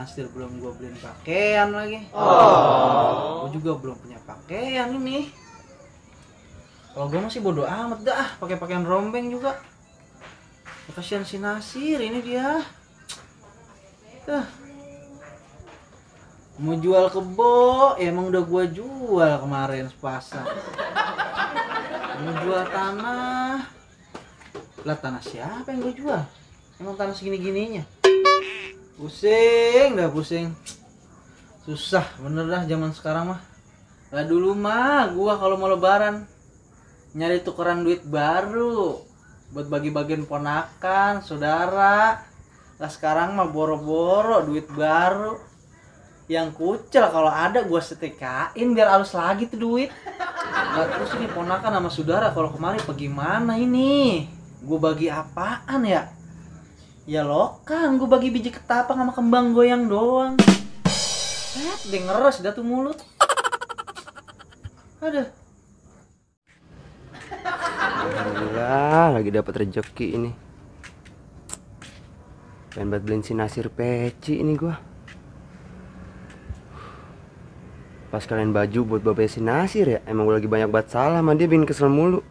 Nasir belum gue beliin pakaian lagi. Gue juga belum punya pakaian ini. Kalau gue masih bodo amat dah pakai pakaian rombeng juga. Kasihan si Nasir ini dia. Mau jual kebo, ya emang udah gue jual kemarin sepasang. Mau jual tanah. Lah tanah siapa yang gue jual? Emang tanah segini-gininya. Pusing, susah bener dah zaman sekarang mah. Lah dulu mah gua kalau mau lebaran nyari tukeran duit baru buat bagi-bagian ponakan, saudara. Lah sekarang mah boro-boro duit baru. Yang kucel kalau ada gua setikain biar halus lagi tuh duit. Lah terus ini ponakan sama saudara kalau kemarin bagaimana ini? Gua bagi apaan ya? Ya lokang, gue bagi biji ketapang sama kembang goyang doang. Dia ngeres dah tuh mulut. Aduh. Alhamdulillah lagi dapat rezeki ini. Pengen buat beliin si Nasir peci ini gua. Pas kalian baju buat bapaknya si Nasir ya. Emang gue lagi banyak banget salah sama dia, bikin kesel mulu.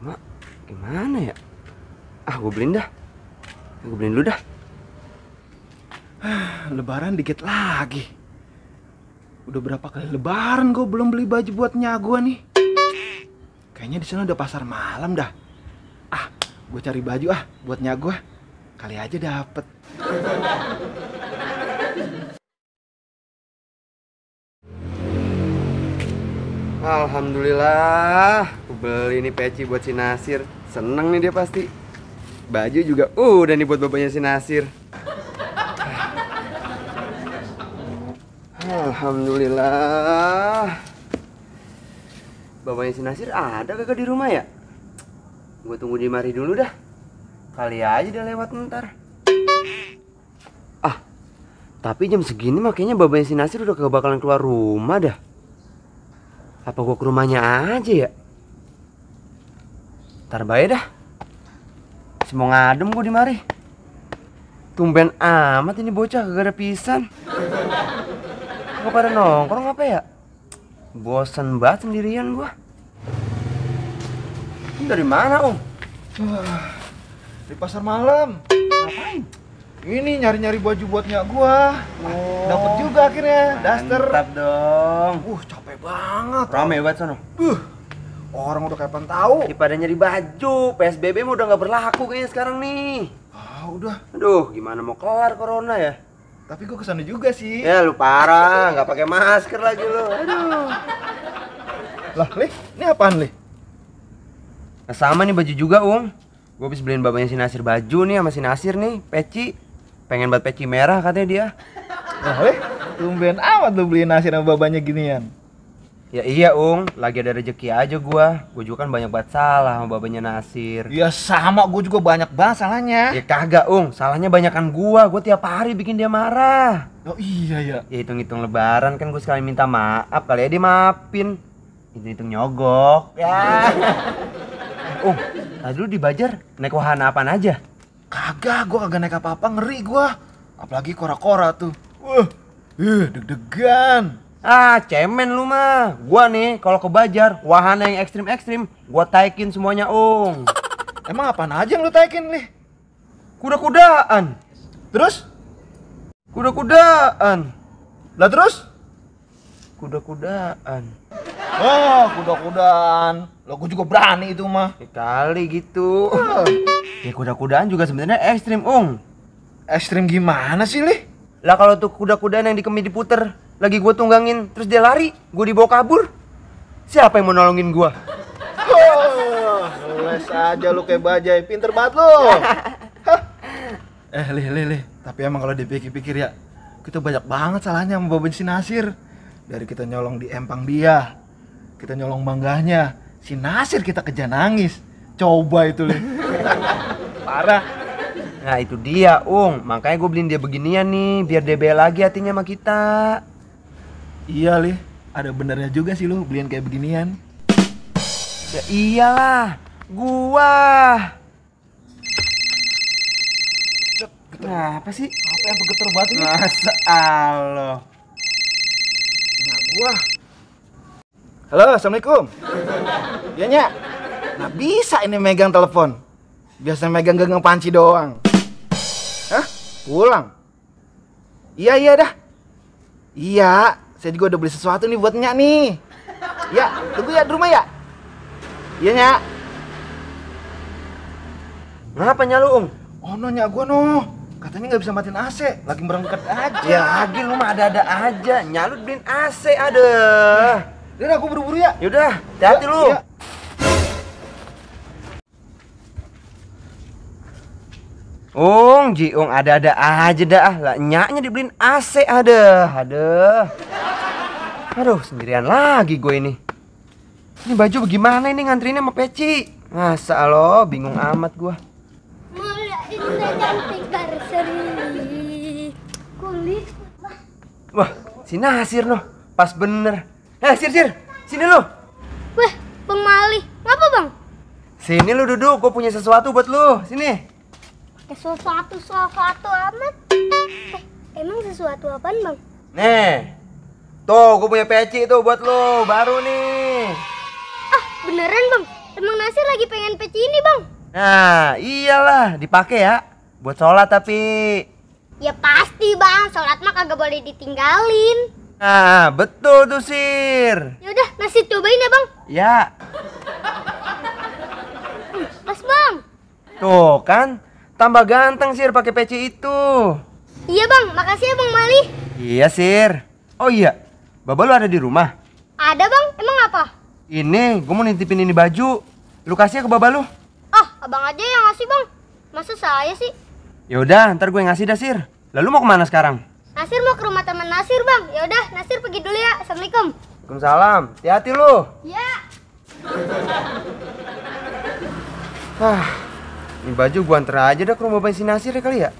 Cuma gimana ya? Gue beliin dah. Gue beliin dulu dah. Lebaran dikit lagi. Udah berapa kali lebaran gue belum beli baju buat nyak gue nih. Kayaknya di sana udah pasar malam dah. Gue cari baju buat nyak gue. Kali aja dapet. Alhamdulillah, gue beli nih peci buat si Nasir. Seneng nih dia pasti. Baju juga udah nih buat bapaknya si Nasir. Alhamdulillah. Bapaknya si Nasir ada kagak di rumah ya? Gue tunggu di mari dulu dah. Kali aja dia lewat ntar. Tapi jam segini makanya bapaknya si Nasir udah kagak bakalan keluar rumah dah. Apa gue ke rumahnya aja ya? Ntar bae dah. Mau ngadem gue di mari. Tumben amat ini bocah kagak ada pisan. Gue pada nongkrong apa ya? Bosen banget sendirian gue. Ini dari mana Om? Di pasar malam. Ngapain? Ini nyari-nyari baju buat nyak gue. Dapet juga akhirnya. Daster. Mantap dong. Capek banget. Rame banget sono. Orang udah kapan tahu. Daripada nyari baju, PSBB mah udah gak berlaku kayaknya sekarang nih. Udah. Aduh, gimana mau kelar corona ya? Tapi gue kesana juga sih. Ya lu parah, nggak pakai masker lagi lu. Aduh. Lah, Lih, ini apaan, Lih? Nah, sama nih baju juga, Gue habis beliin bapaknya si Nasir baju nih sama si Nasir nih, peci. Pengen buat peci merah katanya dia. Lah, Lih, tumben amat lu beliin Nasir sama babanya ginian. Ya iya, lagi ada rezeki aja gua. Gua juga kan banyak banget salah sama babanya Nasir. Ya sama, gue juga banyak banget salahnya. Ya kagak, salahnya banyakan gua. Gua tiap hari bikin dia marah. Oh iya ya. Ya hitung-hitung lebaran kan gua sekali minta maaf, kali ya dia maafin. Hitung-hitung nyogok. Ya. Tadi dulu di Bajar naik wahana apaan aja? Kagak, gue kagak naik apa-apa, ngeri gue. Apalagi kora-kora tuh. Deg-degan. Cemen lu mah. Gua nih kalau ke Bajar, wahana yang ekstrim-ekstrim, gua taikin semuanya, Emang apaan aja yang lu taikin, Lih? Kuda-kudaan. Terus? Kuda-kudaan. Lah terus? Kuda-kudaan. Kuda-kudaan. Lah gue juga berani itu mah. Ya kali gitu. Ya kuda-kudaan juga sebenarnya ekstrim, Ekstrim gimana sih, Lih? Lah kalau tuh kuda-kudaan yang dikemi diputer, lagi gue tunggangin, terus dia lari, gue dibawa kabur. Siapa yang mau nolongin gue? Les aja lu kayak bajai, pinter banget lu. Lih. Tapi emang kalau dipikir-pikir ya, kita banyak banget salahnya sama Bapak si Nasir. Dari kita nyolong di empang dia, kita nyolong manggahnya, si Nasir kita kejar nangis. Coba itu, Lih. Parah. Nah itu dia, makanya gue beliin dia beginian nih, biar dia bela lagi hatinya sama kita. Iya, Lih. Ada benernya juga sih lu beliin kayak beginian. Ya iyalah, gua. Kenapa sih? Apa yang bergetar banget ini? Masa Allah. Nah, gua. Halo, assalamualaikum. Iya Nyak. Nah bisa ini megang telepon. Biasa megang genggam panci doang. Hah? Pulang? Iya dah. Iya, saya juga udah beli sesuatu nih buat Nyak nih. Ya, tunggu ya di rumah ya. Iya Nyak. Ngapa nyala, Ung? Oh no Nyak, gua no. Katanya nggak bisa matiin AC, lagi berangkat aja. Ya lagi lu mah ada-ada aja. Nyalut beliin AC ada. Udah, aku buru-buru ya. Yaudah, hati-hati lu. Iya. Ji, ada-ada aja dah. Lah nyaknya dibeliin AC ada. Aduh, sendirian lagi gue ini. Ini baju bagaimana ini ngantrinnya sama Peci? Masa lo, bingung amat gue. Mulia indah cantik berseri kulit. Wah, si Nasir noh, pas bener. Sir, sini lu. Weh, Bang Mali, ngapa Bang? Sini lu duduk, gue punya sesuatu buat lu. Sini. Sesuatu amat. Emang sesuatu apaan Bang? Nih, tuh gue punya peci tuh buat lu, baru nih. Ah, beneran Bang? Emang Nasir lagi pengen peci ini Bang? Nah, iyalah, dipakai ya. Buat sholat tapi. Ya pasti Bang, sholat mah kagak boleh ditinggalin. Nah, betul tuh Sir. Yaudah, Nasir cobain ya Bang. Ya, Pas Bang. tuh kan, tambah ganteng Sir pakai peci itu. Iya Bang, makasih ya Bang Mali. Iya Sir. Oh iya, Baba lu ada di rumah? Ada Bang, emang apa? Ini, gue mau nitipin ini baju. Lu kasih ke Baba lu. Ah, abang aja yang ngasih Bang. Masa saya sih? Yaudah, ntar gue ngasih dah Sir. Lalu mau kemana sekarang? Nasir mau ke rumah teman Nasir Bang. Ya udah, Nasir pergi dulu ya. Assalamualaikum. Waalaikumsalam. Hati-hati lu. Ya. Ini baju gua anter aja dah ke rumah Bapak si Nasir ya kali ya.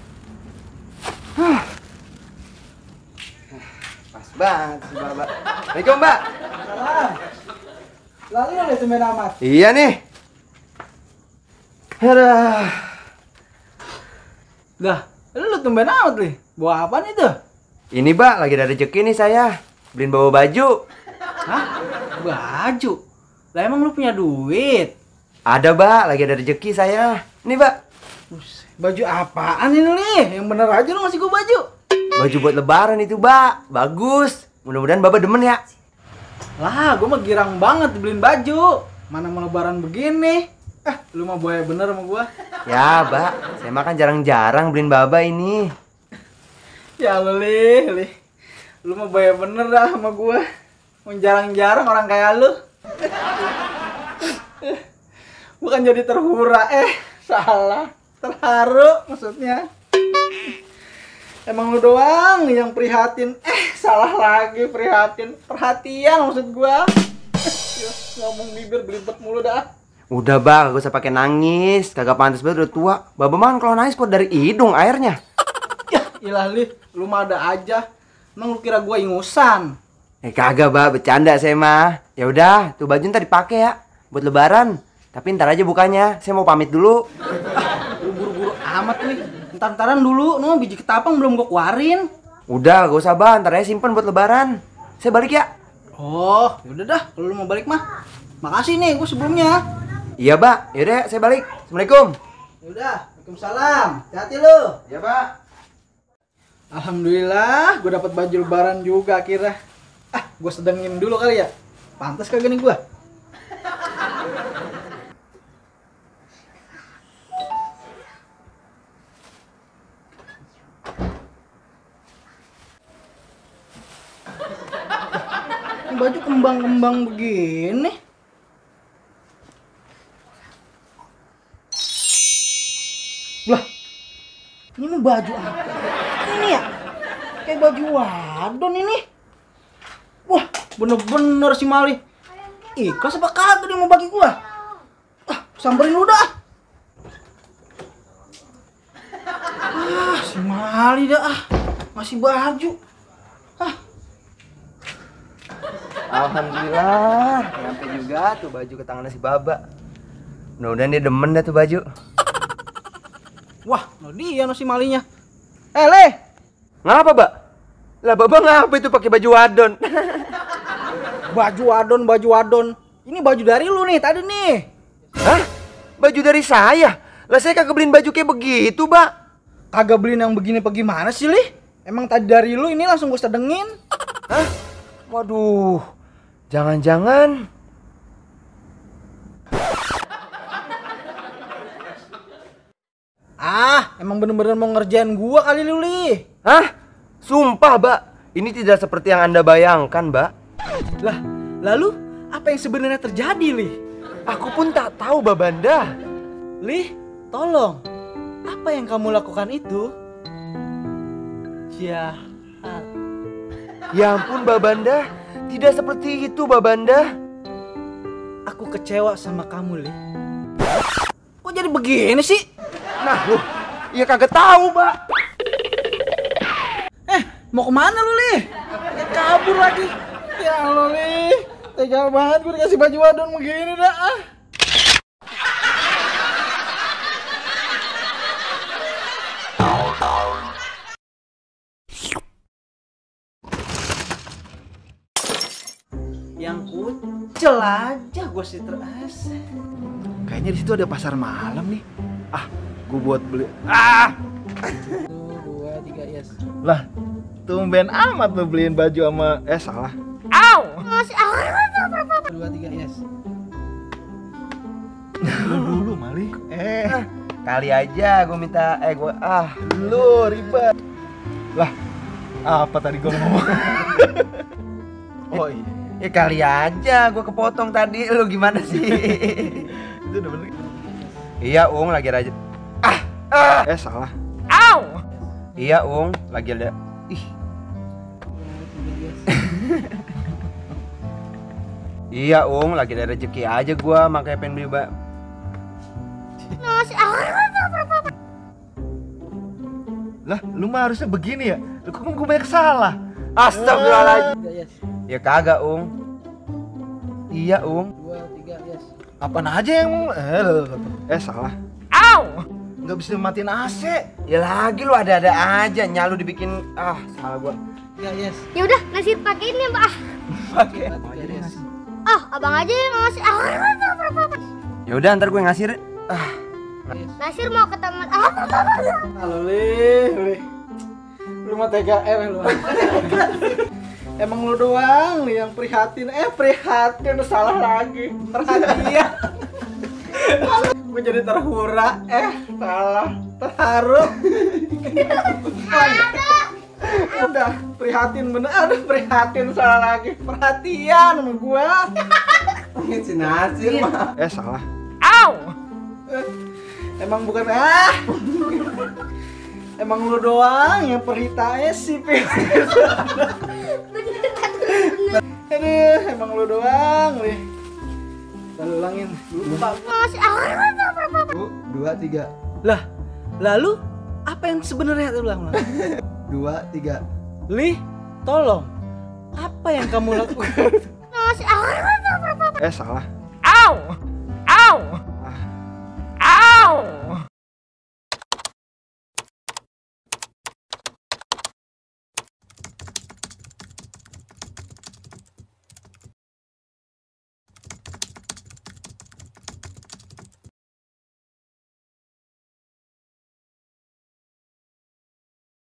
Pas banget si Baba. Assalamualaikum Mbak. Lalu udah tumben amat. Iya nih. Aduh. Dah, lu tumben amat nih. Bawa apaan itu? Ini Mbak, lagi ada rezeki nih saya. Beliin bawa baju. Hah? Baju? Lah emang lu punya duit? Ada Mbak, lagi ada rezeki saya. Nih Mbak. Buset, baju apaan ini nih? Yang bener aja lu ngasih gua baju. Baju buat lebaran itu Mbak. Bagus. Mudah-mudahan Bapak demen ya. Lah, gua mah girang banget dibeliin baju. Mana mau lebaran begini? Lu mah buaya bener sama gua. Ya Mbak, saya mah kan jarang-jarang beliin Baba ini. Ya lu Lih. Lu mah buaya bener dah sama gua. Mau jarang-jarang orang kayak lu. Bukan jadi terhura, salah. Terharu maksudnya. Emang lu doang yang prihatin. Salah lagi prihatin. Perhatian maksud gua. Ngomong bibir belibet mulu dah. Udah Bang, gak usah pakai nangis. Kagak pantas banget udah tua. Baba mah kalau nangis kok dari hidung airnya. Ya, ilah Lih, lu mah ada aja. Emang lu kira gua ingusan? Kagak Bah, bercanda saya mah. Ya udah, tuh baju ntar dipakai ya buat lebaran. Tapi ntar aja bukanya. Saya mau pamit dulu. Lu buru-buru amat nih. Ntar-ntaran dulu, no biji ketapang belum gua keluarin. Udah, gak usah Bah, ntar aja simpen buat lebaran. Saya balik ya. Oh, yaudah dah, kalau lu mau balik mah. Makasih nih gua sebelumnya. Iya Bah, yaudah saya balik. Assalamualaikum. Yaudah, Waalaikumsalam. Hati-hati lu. Ya Pak. Alhamdulillah, gue dapat baju lebaran juga akhirnya. Gue sedengin dulu kali ya. Pantas kagak nih gue? Baju kembang-kembang begini. Lah, ini mah baju apa? Ini ya? Kayak baju wadon ini. Wah, bener-bener si Mali. Ikhlas apa kagak dia mau bagi gua? Samperin lu dah. Si Mali dah ngasih baju. Alhamdulillah, nyampe juga tuh baju ke tangannya si Baba. Mudah-mudahan dia demen dah tuh baju. Wah, no dia no si Malinya. Le. Ngapa, Mbak? Lah, Bapak ngapa itu pakai baju wadon? Baju wadon. Ini baju dari lu nih tadi nih. Hah? Baju dari saya? Lah saya kagak beliin baju kayak begitu, Mbak. Kagak beliin yang begini apa gimana sih, Li? Emang tadi dari lu ini langsung gue sedengin. Hah? Waduh. Jangan-jangan Emang bener-bener mau ngerjain gua kali lu, Li. Hah? Sumpah, Mbak. Ini tidak seperti yang Anda bayangkan, Mbak. Lah, lalu apa yang sebenarnya terjadi, Li? Aku pun tak tahu, Babanda. Li, tolong. Apa yang kamu lakukan itu? Jahat. Ya ampun, Babanda. Tidak seperti itu, Babanda. Aku kecewa sama kamu, Li. Kok jadi begini sih? Nah, ya kagak tahu, Mbak. Mau kemana lu, Li? Kabur lagi. Ya Allah, Li. Tega banget gue dikasih baju wadon begini dah. Yang kucel aja gue sih terus. Kayaknya di situ ada pasar malam nih. Gue buat beli. 2, 3, yes. Lah, tumben amat lu beliin baju sama salah. Mas, 2, 3, yes. Lu dulu Mali. Kali aja gue minta Lu ribet. Lah, apa tadi gue ngomong? Oh iya. ya kali aja gue kepotong tadi. Lu gimana sih? Itu udah bener. Iya, Ung, lagi raja. Salah. Iya, Ung, lagi ada. Iya, Ung, lagi ada rezeki aja gua, makanya pengen beli Mas, Lah, lu mah harusnya begini ya. Lu kok gue banyak salah. Astagfirullahaladzim. 3, yes. Ya kagak, Ung. Iya, Ung. 2, 3, yes. Apaan aja yang salah. Nggak bisa matiin AC. Ya lagi lu ada-ada aja, nyalu dibikin salah gua. 3, yes. ya udah Nasir pakein ya, Mbak. Pakai. 3, yes. Abang aja yang ngasih. Ya udah, ntar gue ngasih. Nasir mau ke taman. Halo, Li. Lu mah TGR lu. Emang lu doang nih yang prihatin. Prihatin salah lagi. Perhatian. Gue jadi terhura. Salah. Terharu. Udah prihatin bener. Aduh, prihatin salah lagi. Perhatian sama gua. Si Nasir mah. Salah. Emang bukan Emang lu doang yang perhitanya sih, Aduh, emang lu doang nih. Lalu ulangin. Lupa. Mas, 2, 3. Lah, lalu apa yang sebenarnya ulang? 2, 3. Li, tolong. Apa yang kamu lakukan? Mas, Salah.